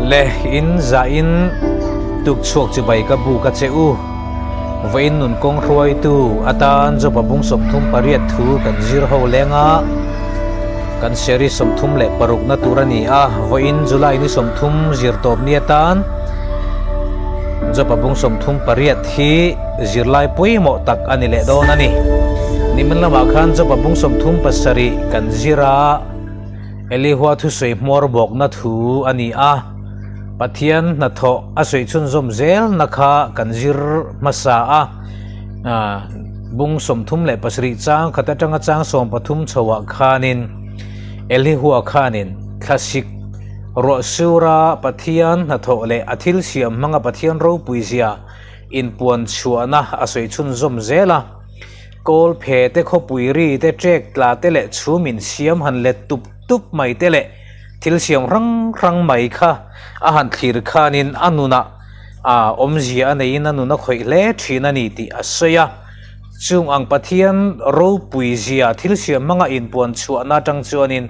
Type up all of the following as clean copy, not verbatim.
Le in zahin tuk chhuak chibai ka buk a che u. Vawiin nun kawng hruaitu atan Joba bung 38 thu kan zir ho leng a, kan series 36 na tur a ni a, vawiin July ni 30 zir tawp ni atan Joba bung 38 hi zirlai pawimawh tak a ni leh dawn a ni. Nimin lamah khan Joba bung 37 kan zir a. Elihua thusawi hmuar bawkna thu a ni a, Pathian hnathawh a sawi chhunzawm zelna kha kan zir hmasa a. Bung 37 chang khat atanga chang 13 chhoah khanin Elihua khanin thlasik ruah sura Pathian hnathawh leh a thil siam hmanga Pathian ropuizia inpuan chhuahna a sawi chhunzawm zel a. Kawl phe te khawpui ri te ṭek tla te leh chhum in siam han let tup tup mai te leh thil siam hrang hrang mai kha a han thlir khanin a nunah a awmzia a neiin a nun a khawih hle thin a ni tih a sawi a. Chung ang Pathian ropui zia thil siam hmanga inpuan chhuahna atang chuanin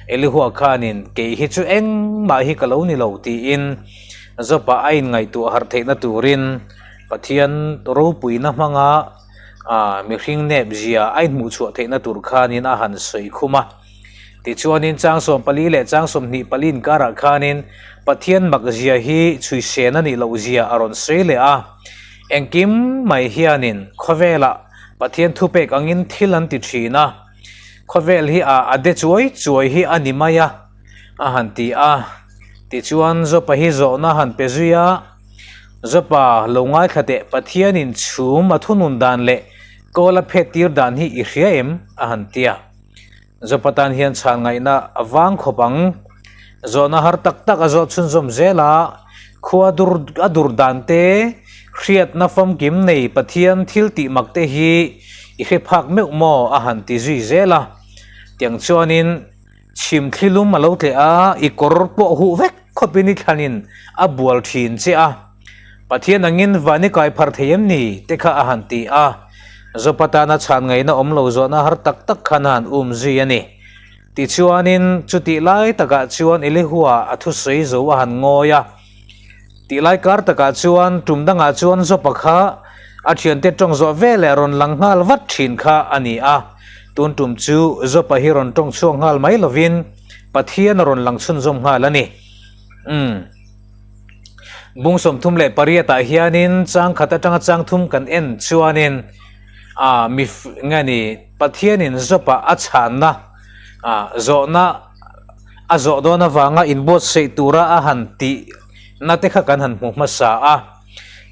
Elihua khanin kei hi chu engmah hi ka lo ni lo tiin Job-a a inngaihtuah harh theihna turin Pathian ropuina hmanga a mihring nep zia a inhmuh chhuah theihna tur khanin a han sawi khum a. Tichuanin chang 14 leh chang 24 inkarah khanin Pathian mak zia hi chhui sen a nih loh zia a rawn sawi leh a. Engkim mai hianin khawvelah Pathian thupek angin thil an ti thin a, khawvel hi a a de chuai chuai hi a ni mai a, a han ti a. Tichuan Jopa hi zawhna a han pe zui a. Jopa, lo ngaithla teh, Pathianin chhum a thunun dan leh kawl a phet tir dan hi i hria em? a han ti a. Jopa tan hian chhan ngaihna a vang khawp ang. Zawhna har tak tak a zawh chhunzawm zel a, khua dur a dur dan te, hriatna famkim nei Pathian thil tih mak te hi i hre phak meuh maw? a han ti zui zel a. Tiang chuanin. Chhim thlilum a lo tleh a, i kawr pawh huh vek khawpin i thlanin a bual thin che a. Pathian angin van i kai phar thei em ni? te kha a han ti a. Jopa tana chhan ngaihna awm lo zawhna har tak tak khan a han um zui a ni. Tichuanin, chutih lai takah chuan Elihua a thusawi zo a han ngawi a. Tih lai kar takah chuan tum dangah chuan Jopa kha a thiante tawng zawh veleh rawn lang nghal vat thin kha a ni a. Tun tum chu Jopa hi rawn tawng chhuak nghal mai lovin Pathian a rawn lang chhunzawm nghal a ni. Umm. Bung 38 ah hianin chang khat atanga chang thum kan en chuanin a mi nge ni Pathianin Jopa a chhanna a zawhna A zawh dawn avanga inbuatsaih tura a han tih na te kha kan han hmu hmasa a.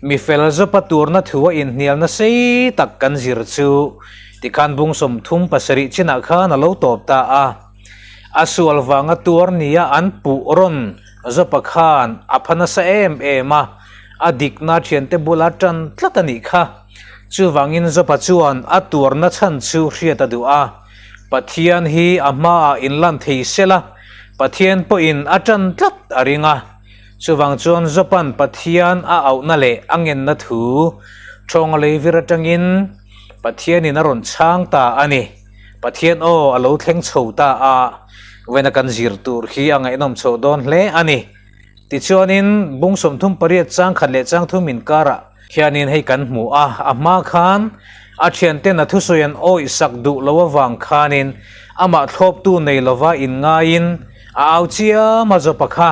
Mi fel zawpa turna thu a inhnialna sei tak kan zir chu tikhan bung 37 chinah khan a lo tawp ta a. A sual vanga tuar nia an puh rawn zawpa khan a pha nasa em em a, a dikna thiante bula tan tlat a nih kha. Chuvangin zawpa chuan a tuarna chhan chu hriat a duh a. Pathian hi a hmaah inlan thei sela, Pathian pawhin a ṭan tlat a ring a. Chuvang chuan Job-a'n Pathian a auhna leh a ngenna thu ṭhawnga leivir aṭangin Pathianin a rawn chhang ta a ni. Pathian aw a lo thleng chho ta a, vawiina kan zir tur hi a ngaihnawm chhoh dawn hle a ni. Tichuanin bung 38 chang khat leh chang thum inkarah hianin hei kan hmu a, a hma khan a thianten a thusawi an awih sak duh lo avang khanin amah thlawptu nei lova inngaiin a au chiam a Jopa kha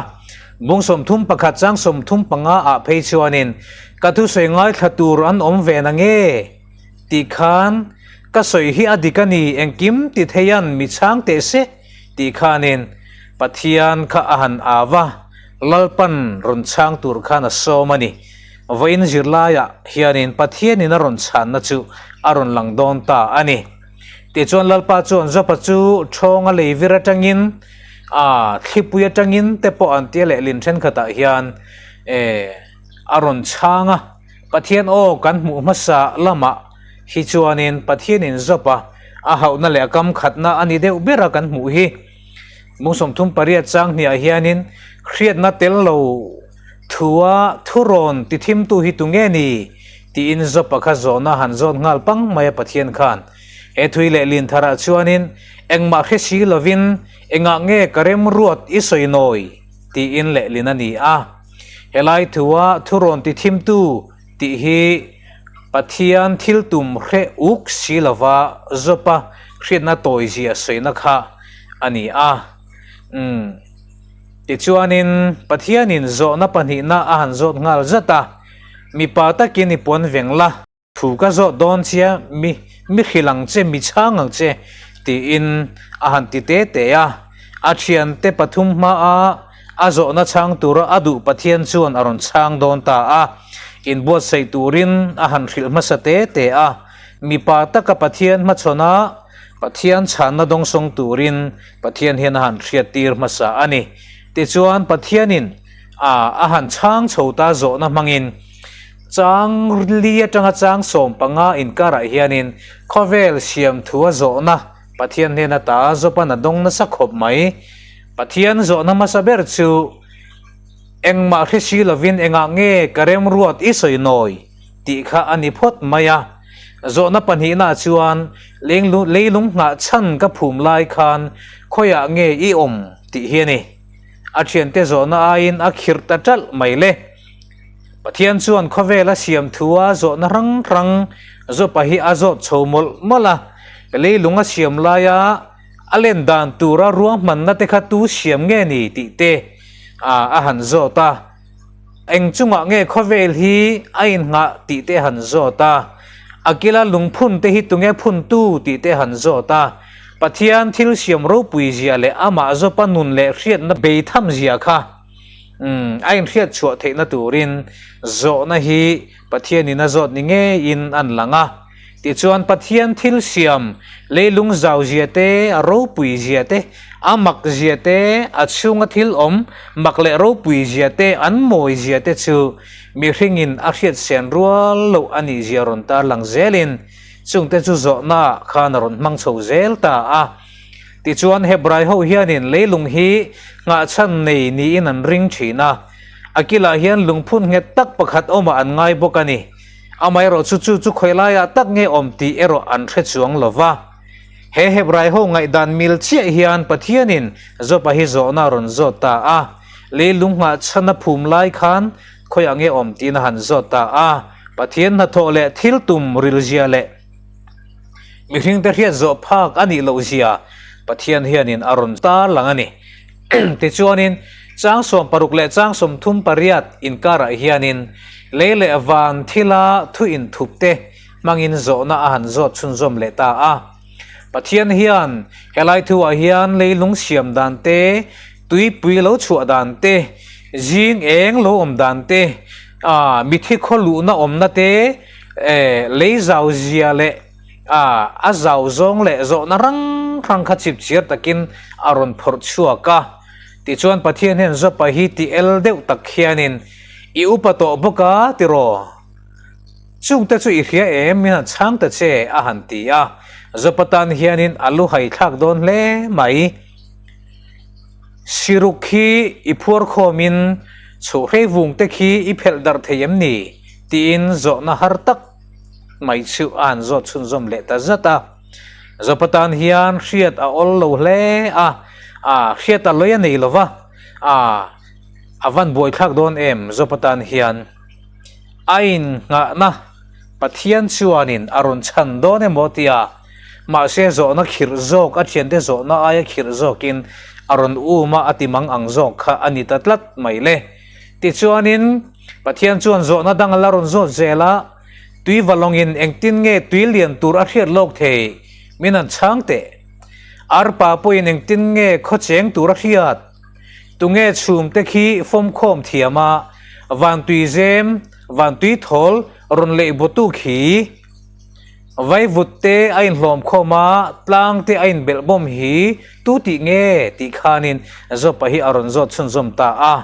bung 31 chang 35 ah phei chuanin ka thusawi ngaithla tur an awm ve na nge tih khan ka sawi hi a dik a ni engkim ti theian mi chhang teh se tih khanin Pathian kha a han au a, Lalpan rawn chhang tur khan a sawm a ni. Vawiin zirlaiah hianin Pathianin a rawn chhanna chu a rawn lang dawn ta a ni. Tichuan Lalpa chuan Jopa chu ṭhawnga leivir atangin, a thlipui atangin te pawh an tia lehlin thenkhatah hian e a rawn chhang a. Pathian aw kan hmuh hmasa lamah hi chuanin Pathianin Jopa a hauhna leh a kam khatna a ni deuh bera kan hmuh hi. Bung 38 chang hniah hianin hriatna tel lo thua thurawn ti thimtu hi tunge ni? tiin Jopa kha zawhna han zawt nghal pang mai a Pathian khan. He thui leh lin tharah chuanin engmah hre si lovin engah nge ka remruat i sawi nawi? tiin lehlin a ni a. Helai thua thurawn tithimtu tih hi Pathian thil tum hre uk si lova Job-a hriatna tawizia sawina kha a ni a. Umm. Tichuanin Pathianin zawhna pahnihna a han zawt nghal zat a, Mipa takin i puan veng la. Thu ka zawt dawn chia, mi mi hrilh ang che, mi chhang ang che, tiin a han ti te te a. A thiante pathum hmaa a zawhna chhang tura a duh Pathian chuan a rawn chhang dawn ta a. Inbuatsaih turin a han hrilh hmasa te te a. Mipa taka Pathian hmachhawn a, Pathian chhanna dawngsawng turin Pathian hian a han hriattir hmasa a ni. Tichuan Pathianin a a han chhang chho ta zawhna hmangin, Chang li atanga chang 15 inkarah hianin khawvel siam thu a zawhna Pathian hnen ata Jopan a dawng nasa khawp mai. Pathian zawhna hmasa ber chu engmah hre si lovin engah nge ka remruat i sawi nawi tih kha a ni phawt mai a. Zawhna pahnihnaah chuan leilung nghah chhan ka phum lai khan khawiah nge i awm tih hi a ni. A thiante zawhna aiin a khirh ta ṭalh mai le. Pathian chuan khawvel a siam thu a zawhna hrang hrang Jopa hi a zawt chho mawlh mawlh a, leilung a siam laia a len dan tura ruahmanna te kha tu siam nge ni tih te a han zawt a, eng chungah nge khawvel hi a innghah tih te a han zawt a, a kila lungphun te hi tunge phuntu tih te a han zawt a, Pathian thil siam ropui zia leh amah Jopa nun leh hriatna beitham zia kha Umm, a inhriat chhuah theihna turin zawhna hi Pathianin a zawt ni ngeiin an lang a. Tichuan Pathian thil siam leilung zau zia te, a ropui zia te, a mak zia te, a chhunga thil awm mak leh ropui zia te, an mawi zia te chu mihringin a hriat sen rual loh a nih zia rawn tarlang zelin chungte chu zawhnaah khan a rawn hmang chho zel ta a. Tichuan Hebrai ho hianin leilung hi nghahchhan nei niin an ring thin a, a kilah hian lungphun nghet tak pakhat awmah an ngai bawk a ni. Amaherawhchu chu chu khawi laiah tak nge awm tih erawh an hre chuang lo va. He Hebrai ho ngaihdan mil chiah hian Pathianin Job-a hi zawhna a rawn zawt ta a, leilung nghahchhan a phum lai khan khawiah nge awm tiin a han zawt ta a, Pathian hnathawh leh thil tum rilzia leh Mihringte hriat zawh phak a nih loh zia Pathian hianin a rawn tar lang a ni. Tichuanin, chang 60 leh chang 38 inkarah hianin lei leh van thila thu inthupte hmangin zawhna a han zawt chhunzawm leh ta a. Pathian hian helai thuah hian leilung siam dan te, tuipui lo chhuah dan te, zing eng lo awm dan te, mithi khaw luhna awmna te, E, lei zau zia leh a, a zau zawng leh zawhna rang rang kha chip chiar takin a rawn phawrh chhuak a. Tichuan Pathian hian Jopa hi ti el deuh tak hianin, I upa tawh bawk a, tiraw? Chungte chu i hria em? Min han chhang ta che, a han ti a. Jopa tan hianin a lu hai thlak dawn hle mai. Siruk khi i phuar khawmin chhuhhrei vungte khi i phelh darh thei em ni? Tiin zawhna har tak mai chu a han zawt chhunzawm leh ta zat a. Zawpa tan hian hriat a awl lo hle a, a hriat a lawi a nei lo va, a a van buaithlak dawn em Zawpa tan hian a innghahna Pathian chuanin a rawn chhan dawn emaw tia mahse zawhna khirh zawk a thiante zawhna aia khirh zawkin a rawn um a a ti mang ang zawk kha a ni ta tlat mai le. Tichuanin Pathian chuan zawhna dang a la rawn zawt zel a, tui va lawngin engtin nge tui lian tur a hriat lawk thei min han chhang teh. Arpa pawhin engtin nge khaw cheng tur a hriat? Tunge chhumte khi fawmkhawm thiam a, vantui zem, vantui thawl rawn leih bawtu khi? Vaivut te a inhlawm khawm a, tlang te a inbelh bawm hi tu tih nge tih khanin Jopa hi a rawn zawt chhunzawm ta a.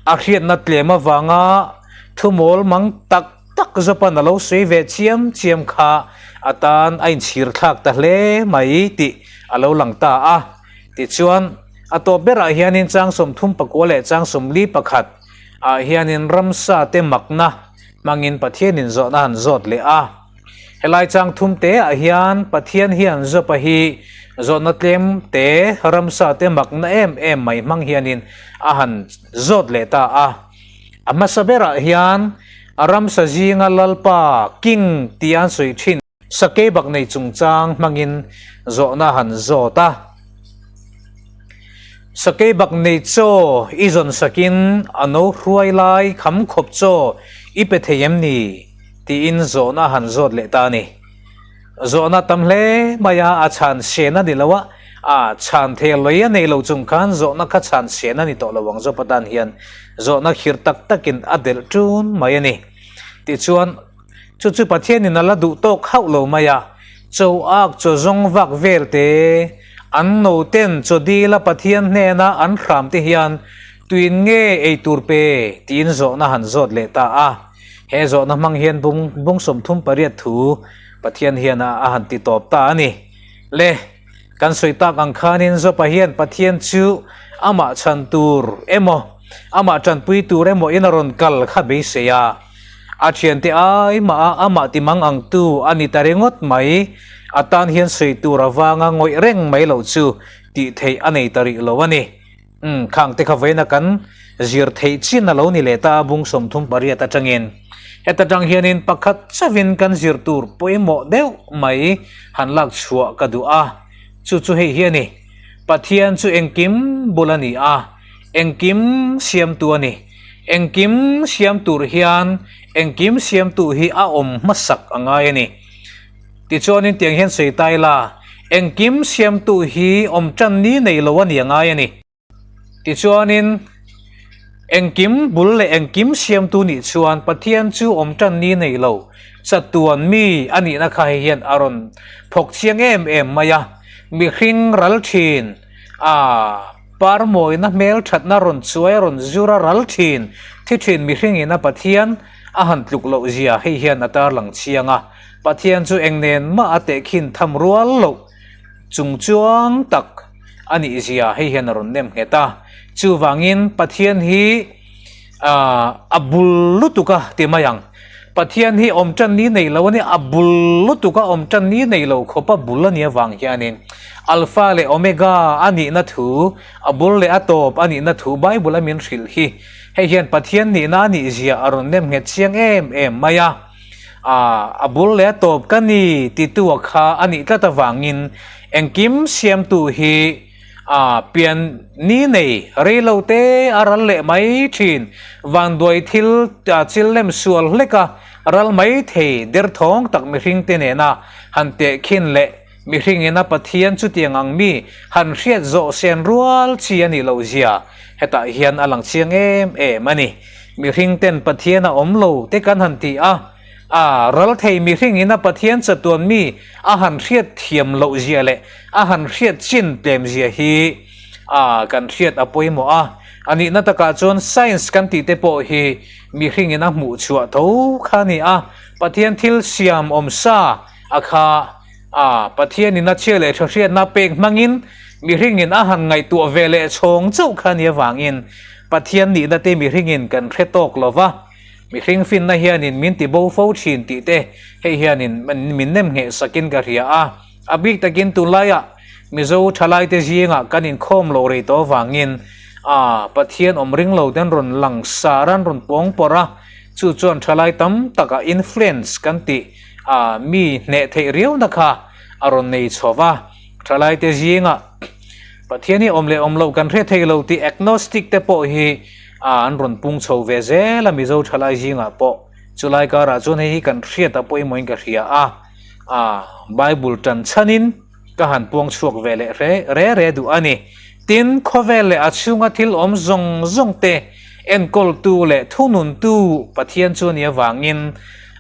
A hriatna tlem avanga thumawl mang tak tak Jopa'n a lo sawi ve chiam chiam kha a tan a inchhir thlak ta hle mai tih a lo lang ta a. Tichuan, a tawp berah hianin chang 34 leh chang 41 ah hianin ramsa te makna hmangin Pathianin zawhna han zawt leh a. Helai chang thum te ah hian Pathian hian Jopa hi Zawhna tlem te ramsa te makna em em mai hmang hianin a han zawt leh ta a. A hmasa berah hian ramsa zinga Lalpa, King, tia an sawi thin. Sakei bak nei chungchang hmangin zawhna han zawt a. Sakei bak nei chaw i zawn sakin a no hruai lai kham khawp chaw i pe thei em ni? tiin zawhna han zawt leh ta a ni. Zawhna tam hle mai a, a chhan sen a ni lo a, a chhan thei lei a nei lo chung khan zawhna kha chhan sen a ni tawh lo ang zawp atan hian zawhna khir tak takin a delh ṭun mai a ni. Tichuan. Chu chu Pathianin a la duh tawk hauh lo mai a, chaw ak chaw zawng vak vel te, an no ten chaw dila Pathian hnena an hram te hian tuin nge ei tur pe tiin zawhna han zawt leh ta a. He zawhna hmang hian bung bung 38 thu Pathian hian a han ti tawp ta a ni. Le, kan sawi tak ang khanin Jopa hian Pathian chu amah chhan tur emaw, amah tanpui tur emaw in a rawn kal kha beisei a. A thiante ai mah a amah ti mang ang tu a ni ta ringawt mai. A tan hian sawi tur avanga ngawih reng mai loh chu tih theih a nei ta rih lo a ni. Umm, khang te kha vawiina kan zir theih chin a lo ni leh ta a bung 38 atangin. Heta tang hianin pakhat chauhin kan zir tur pawimawh deuh mai han lak chhuah ka duh a. Chu chu hei hi a ni. Pathian chu engkim bul a ni a. Engkim siamtu a ni. Engkim siam tur hian engkim siamtu hi a awm hmasak a ngai a ni. Tichuanin tiang hian sawi ta ila, engkim siamtu hi awm tan ni nei lo a ni a ngai a ni. Tichuanin engkim bul leh engkim siamtu nih chuan Pathian chu awm tan ni nei lo, chatuan mi a nihna kha hei hian a rawn thawk chiang em em mai a. Mihring ral thin a. Parmawina hmel thatna rawn chuai rawn zur a ral thin, thi thin mihringin a Pathian a han tluk loh zia hei hian a tarlang chiang a. Pathian chu eng nen mah a tehkhin tham rual loh chung chuang tak a nih zia hei hian a rawn nem nghet a. Chuvangin Pathian hi a bul lutuk a ti mai ang. Pathian hi awm tan ni nei lo a nia, a bul lutuk a awm tan ni nei lo khawp a bul a nih avang hianin Alpha leh Omega a nihna thu, a bul leh a tawp a nihna thu Bible a min hrilh hi hei hian Pathian nihna a nih zia a rawn nem nghet chiang em em mai a. A bul leh a tawp ka ni titu a kha a nih tlat avangin engkim siamtu hi A pian ni nei rei lo te a ral leh mai thin. Vanduai thil chil lem sual hlek a ral mai thei derthawng tak mihring te nena han tehkhin leh mihringin a Pathian chutiang ang mi han hriat zawh sen rual chi a nih loh zia hetah hian a lang chiang em em a ni. Mihring ten Pathian a awm lo te kan han ti a. A ral thei mihringin a Pathian chatuan mi a han hriat thiam loh zia leh a han hriat chin tlem zia hi a kan hriat a pawimawh a. A nihna takah chuan science kan tih te pawh hi mihringin a hmuh chhuah tho kha a ni a. Pathian thil siam awm sa a kha a Pathianin a chhia leh tha hriatna pek hmangin mihringin a han ngaihtuah ve leh chhawng chauh kha a nih avangin Pathian nihna te mihringin kan hre tawk lo va. Mihring finna hianin min ti bo fo thin tih te hei hianin min nem ngheh sakin ka hria a. A bik takin tunlaiah Mizo thalaite zingah kan inkhawm loh rei tawh avangin a Pathian awm ring lo ten rawn lang sar an rawn pawng pawrh a, chu chuan thalai tam takah influence kan tih a mi hneh theih riauna kha a rawn nei chho va. Thalaite zingah Pathian hi awm leh awm loh kan hre thei lo tih agnostic te pawh hi a an rawn pung chho ve zel a Mizo thalai zingah pawh chulai karah chuan hei hi kan hriat a pawimawhin ka hria a, a Bible tan chhanin ka han puang chhuak ve leh re re re duh a ni. Tin, khawvel leh a chhunga thil awm zawng zawng te enkawltu leh thununtu Pathian chu a nih avangin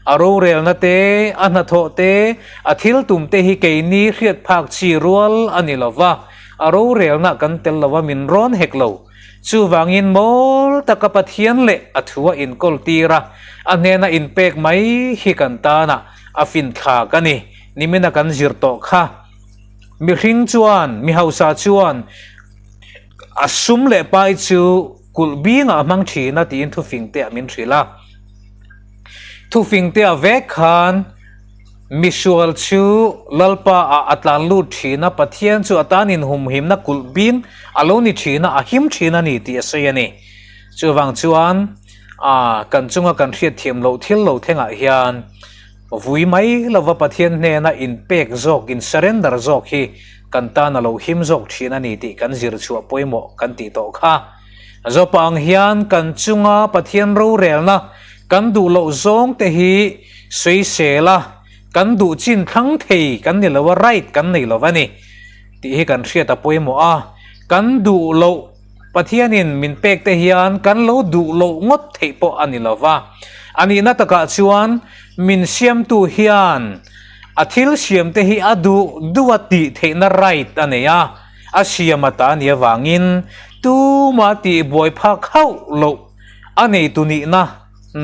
a rorelna te, a hnathawh te, a thil tum te hi keini hriat phak chi rual a ni lova, a rorelna kan tel lova min rawn hek lo. Chuvangin mawl taka Pathian leh a thu a inkawl tir a, a hnena inpek mai hi kan tana a finthlak a ni. Nimina kan zir tawh kha. Mihring chuan, mi hausa chuan a sum leh pai chu kulh bingah a hmang thin a tiin thufing te ah min hrilh a. Thufing te ah vek khan. Misual chu Lalpa ah a tlan lut thin a, Pathian chu a tan inhumhimna kulh bing a lo ni thin a, a him thin a ni tih a sawi a ni. Chuvang chuan kan chunga kan hriatthiam loh thil lo thlengah hian vui mai lova Pathian hnena inpek zawk, in surrender zawk hi kan tan a lo him zawk thin a ni tih kan zir chhuah pawimawh kan tih tawh kha. Zawpa ang hian kan chunga Pathian rorelna kan duh loh zawng te hi sawisel a, kan duh chin thlang thei kan ni lo a, right kan nei lo a ni tih hi kan hriat a pawimawh a, kan duh loh Pathianin min pek te hian kan lo duh loh ngawt theih pawh a ni lo va. A nihna takah chuan min siamtu hian a thil siamte hi a duh duh a tih theihna right a nei a, a siam a ta a nih avangin tuma tih buai phak hauh loh a neitu nihna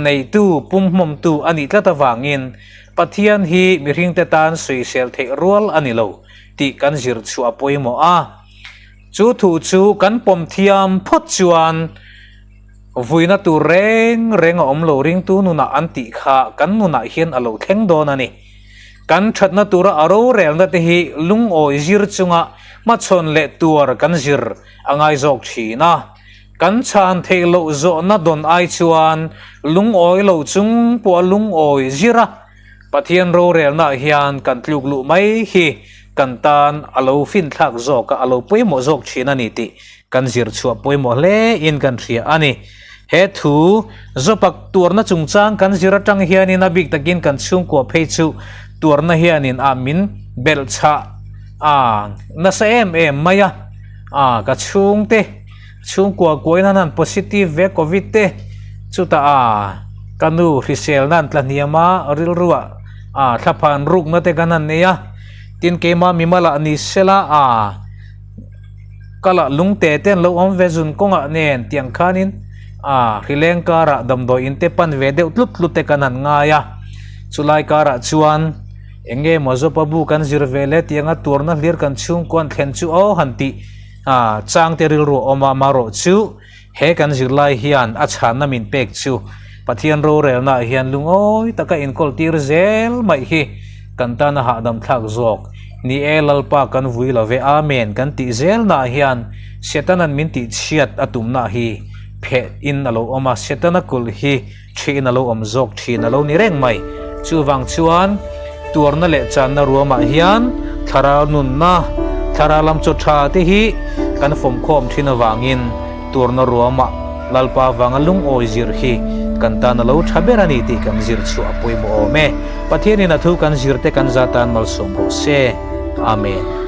neitu pumhmawmtu a nih tlat avangin Pathian hi mihringte tan sawisel theih rual a ni lo tih kan zir chhuah a pawimawh a. Chu thu chu kan pawm thiam phawt chuan vuina tur reng reng a awm lo ringtu nunah an tih kha kan nunah hian a lo thleng dawn a ni. Kan thatna tura a rorelna te hi lungawi zir chunga hmachhawn leh tuar kan zir a ngai zawk thin a. Kan chhan theih loh zawhna dawn ai chuan lungawi lo chung pawha lungawi zir a Pathian rorelnaah hian kan tluk luh mai hi kan tan a lo finthlak zawk a, a lo pawimawh zawk thin a ni tih kan zir chhuah pawimawh hle in kan hria a ni. He thu Zopak tuarna chungchang kan zir atang hianin a bik takin kan chhungkua phei chu tuarna hianin a min belhchhah a nasa em em mai a, a ka chhungte Chhungkua kuain an han positive ve covid te chutah a ka nu hriselna an tla hniam a rilruah a thlaphan rukna te kan han nei a tin keimah mimalah ni sela a kala lungte te an lo awm ve zun kawngah nen tiang khanin a hrileng karah damdawi in te pan ve deuh tlut tlut te kan han ngai a chulai karah chuan eng nge maw Zopa bu kan zir ve le tianga tuarna hlir kan chhungkua an thlen chu aw han tih A changte rilru a awm a, amaherawh chu he kan zirlai hian a chhanna min pek chu Pathian rorelnaah hian lungawi taka inkawl tir zel mai hi kan tan a hahdam thlak zawk. Ni e, Lalpa kan vui lo ve, Amen kan tih zelnaah hian Setana'n min tihchhiat a tumna hi pheh in a lo awm a, Setana kulh hi Ṭhiin a lo awm zawk ṭhin a lo ni reng mai. Chuvang chuan tuarna leh channa ruamah hian thlarau nunna, thlarau lam chaw ṭha te hi kan fawmkhawm ṭhin avangin tuarna ruamah Lalpa vanga lungawi zir hi kan tan a lo ṭha ber a ni tih kan zir chhuah a pawimawh awm e. Pathianin a thu kan zirte kan za tan malsawm rawh se. Amen.